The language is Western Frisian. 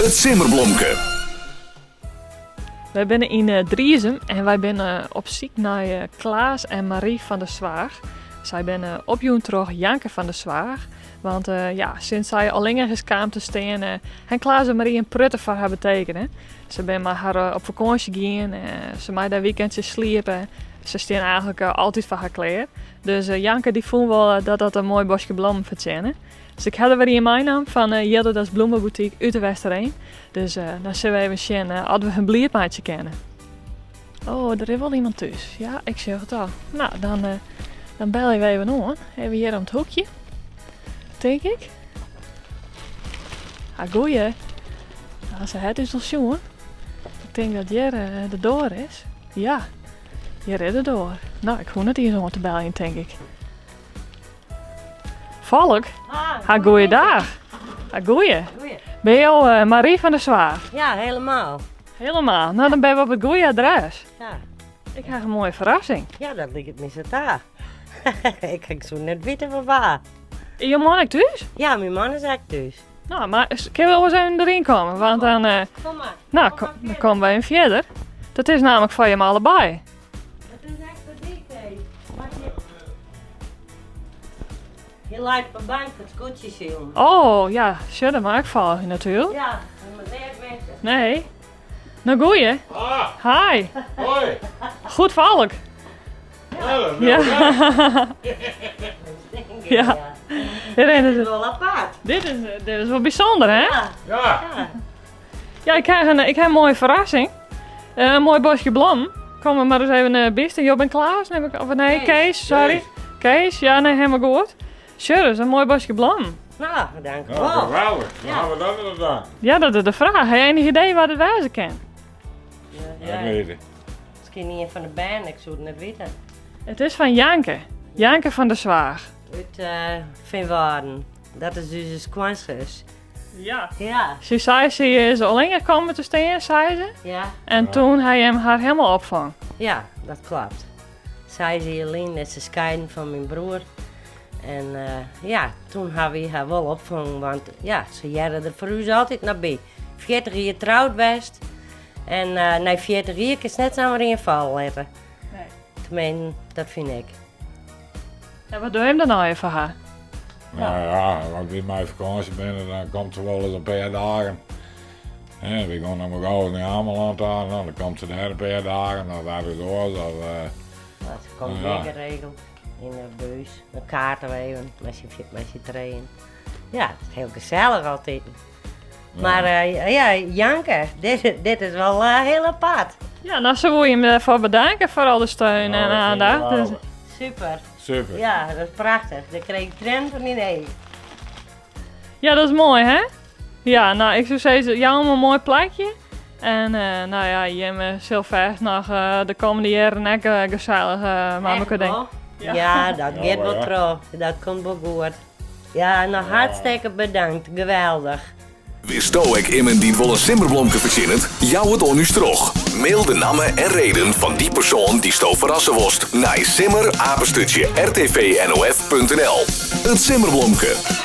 It simmerblomke. Wy binne yn Driezum en wy binne op syk nei Klaas en Marie van der Zwaag. Sy binne opjûn troch Janke van der Zwaag. Want ja, sinds sy allinnich is kaam te stean, ha Klaas en Marie in protte foar har betekene. Se binne mei har op fakânsje gien, se mei dêr weekendsjes sliepe. Se stean eigentlik altyd foar har klear. Dus Janke dy fûn wol dat dat in moai boskje blommen fertsjinne. Dus ik ha der wer ien meinaam fan Jilderdas Bloemenboutique út de Westereen. Dus dan sille we even sjen oft we hun bliid meitsje kinne. Oh, der is wol iemand thús. Ja, ik sjoch it al. Nou, dan, dan belje we even oan. Even hjir om it hoekje. Tink ik. Ah, goeie. Nou, se hat ús al sjoen. Ik tink dat hjir de doar is. Ja, hjir is de doar. Nou, ik hoech net iens oan te beljen, tink ik. Folk, ha goeiedag. Ha goeie. Goeie. Binne jo eh, Marie van der Zwaag? Ja, helemaal. Helemaal. Nou, dan binne we op it goede adres. Ja, Ik ha in moaie ferrassing. ja dat liket my sa ta. Ik soe net witte fan wa. Is jo man ek thús? Ja, myn man is ek thús. Nou, mar kinne we oars even deryn komme? Want dan, eh, Kom mar. nou, kom, dan komme we even fierder. Dat is namelijk foar jimme allebei. Dat is echt foar dy, Kees. Hy leit op 'e bank foar it skûtsjesilen. Oh, ja, sjoch, dat mei ik folgje natuerlik. Ja, dat moat net wêze. Nee. Nou, goeie. Ah, Hi. hoi. Goed folk. Ja, dat Ja. Ja. Ja. Dit Dit is, is wol apart. dit is, dit is wol bysûnder, hè? Ja. Ja. Ja. Ja, ik ha in, ik ha in moaie ferrassing. Eh, in moai boskje blommen. Kom mar ris even uh, bisten. Jo bin Klaas, neem ik, of nee, Kees, sorry. Kees, ja, nee, helemaal goed. Sjoch ris, in moai boskje blommen. Nou, dank Nou, wol. geweldig. Dan Ja. ha we dat inderdaad. Ja, dat is de fraach. Ha je enig idee wat it wêze kin? Ja, Ja, ik weet het. Miskien ien fan de bern, ik soe it net witte. It is fan Janke. Janke van der Zwaag. Út uh, Feanwâlden. Dat is ús skoansus. Ja. Ja. Se sei, se is allinnich kommen te stean, sei se. Ja. En toen ha jim har helemaal opfongen. Ja, dat klopt. Seis jier lyn is se skeiden fan myn broer. En uh, ja, toen ha wy har wol opfongen, want ja, se hearde der foar ús altyd noch by. 40 jier troud west. En uh, nei 40 jier kinst net samar ien falle litte. Nee. Teminsten, dat fyn ik. En wat dogge jim dan no foar har? Nou ja, as wy mei fakânsje binne, dan komt se wolris in pear dagen. Hè, wy gean dan mar gau nei Amelân ta, nou, dan komt se dêr in pear dagen of ergens oars. Of, uh, Nou, se komt Ja. weer geregeld yn de bus. Dan kaarte we even met z'n tweeën. Ja, het is heel gezellig altyd. Maar eh, ja, Janke, dit is wel heel apart. Ja, nou, se wol jim derfoar bedanke foar al de steun Nou, en dat vind ik aandacht. Dus, geweldig. Super. Super. Ja, dat is prachtich. Dêr krij ik triennen fan yn de eagen. ja, dat is moai, hè? Ja, nou, ik soe sizze, jou him in moai plakje. En eh, nou ja, jim sil fêst noch eh, de kommende jierren ek eh, gesellich uh, mei Echt mekoar denke. wol? Ja, dat Ja, giet wol ja. troch. Dat komt wol goed. Ja, noch hartstikke bedankt. Geweldich. Witsto ek immen dy't wol in simmerblomke fertsjinnet? Jou it oan ús troch. Mail de namme en reden fan dy persoan dy'tsto ferrasse wolst nei simmer apenstaartje rtvnof.nl. It simmerblomke.